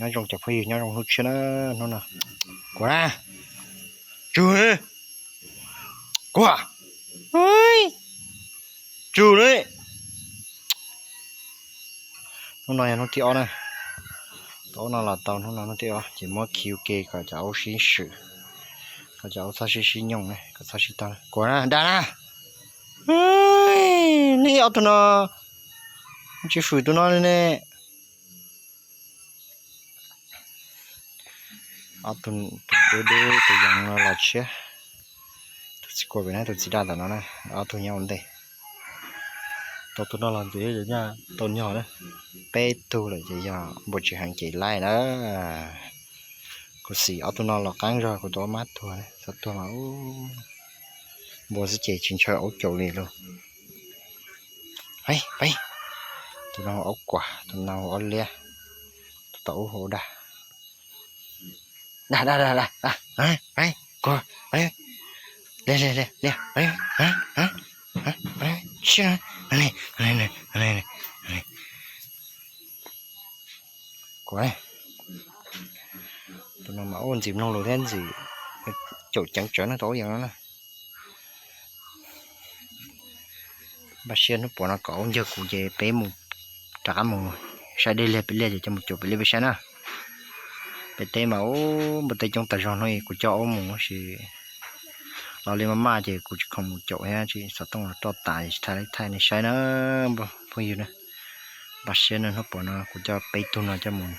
Nyob zoo cov phooj ywg, nyob zoo hnub tshiab na, hnub no. Kuv na, tsum, kuv, tsum li. Hnub no yog hnub thib ob na, tau ub no los tau hnub no hnub thib ob ces muab khi ua ke kom cov aub sib swm, kom cov aub txhob sib sib nyooj, kom txhob sib tog. Kuv na, dag na, nej ob tug no tsis fwm tus no li ne. Ob tug, tus dub dub tus yees no los tshiab, tus txiv kuam pem na, tus txiv daj tom no na, ob tug nyob ua ntej. Tau tus no los ntxiv ces nyaj tau nyog na, peb tug lawm ces yog npua tsis heev ces laij na. Kuv xim ob tug no los qeeb zog, kuv tus aub mab tuag, txhob tuag mas npua xwb ces tsis ntshaw aub caum li lauj. Peb, tus no aub kuam, tus no aub liab, tus tom ub hu daj. Dag, dag, dag, dag, dag, kuv, liab, liab, liab, liab, kuv, tus no mas ua ntxim mloog lus thiab ntxim caum ceev tsawv na, tau ub yees no na. Npaj siab hnub puas no kom aub ncawg kuv ces peb mus rov qab mus saib dej liag pem liaj ces coj mus caum pem liaj peb saib na. Pem teb mas ub npua teb coob tas zog no kuv coj aub mus tab sis los li maj maj ces kuv tsis khoom mus caum thiab tsis xov tooj los roj tas tsis thaij li thaij nej saib na phooj ywg na. Npaj siab no hnub puas no kuv coj peb tug no coj mus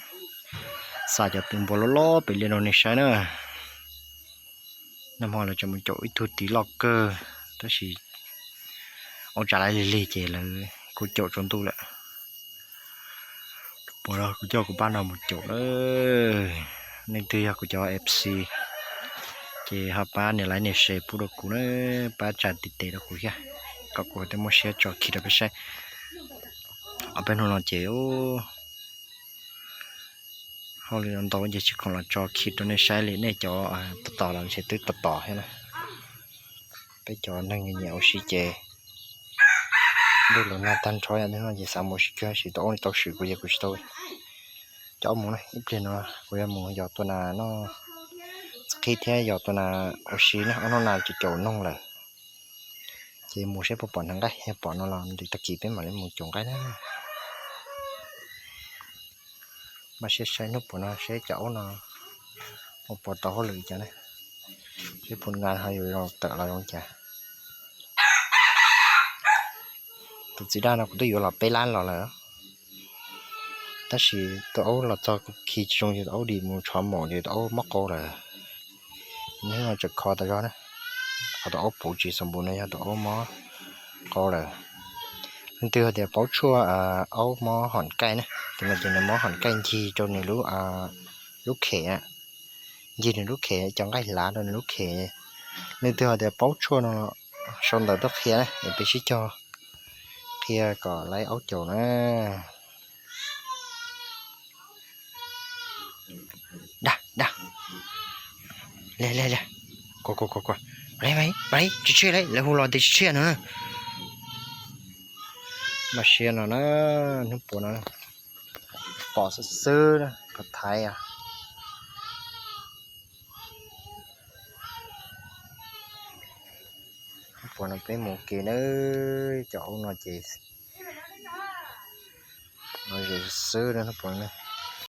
xa cov tw npua loj loj pem liaj rau nej saib na. Nag hmo lawv tseem mus caum ib tug tid loj kawg tab sis aub tsav laib lig lig ces lawv kuj caum tsaus ntuj lawm. Puas no kuv coj kuv pab no mus caum na. Leej twg yog kuv cov F C ces ho pab nias like nias share pub rau kuv na, pab tsa tiv tes rau kuv thiab kom kuv thiaj muaj siab tso khi rau peb saib. Ob peb hnub no ces hauj lwm ntau ces tsis khoom los tso khi rau nej saib li, nej cov tos tos los ntshe twb tos tos thiab na. Peb cov neeg nyiam ua si ces ntuj los nag tag nrho no ces xav mus ua si kawg tab sis tau aub tau swm kuv ces kuv tsis tau coj aub mus na. Ib pliag no kuv yuav mus yos tua nas noj txiv qhib thiab yos tua nas ua si na, ob hnub no ces caum noog lawm. Ces mus saib puas pom hneev nqaij, yog pom no los nws tag kis peb mam li mus caum nqaij na. Npaj siab saib hnub puas no seb cov aub no mus puas tau hauj lwm cas na, seb puas nqa ho yuav tawm los zoo cas. Tus txiv daj no kuv twb yuav los peb lab los lawm tab sis tus aub los txog kuv khi tsis zoo ces tus aub dim mus tshov maum ces tus aub mob qau lawm. Hnub no tseem kho tas zog na, qhov tus aub puv tsis xaus npus no yog tus aub mob qau lawm. Leej twg hais tias paub tshuaj aub mob hom kaij na, tus no ces nws mob hom kaij ncig rau nws lub khem, ncig nws lub khem, cov nqaij hlav rau nws lub khem. Leej twg hais tias paub tshuaj no sau ntawv tuaj qhia na es peb sib cog qhia kom laib aub caum na. Dag, dag, liag, liag, liag, kua, kua, kua, kua, tsis tshiab li, lawv hu los tias tsis tshiab no na. Npaj siab no na, hnub puas no pom xwb xwb na, qhov thaiv. Hnub puas no peb mus ua ke na, cov aub no ces los zem xwb na hnub puas no.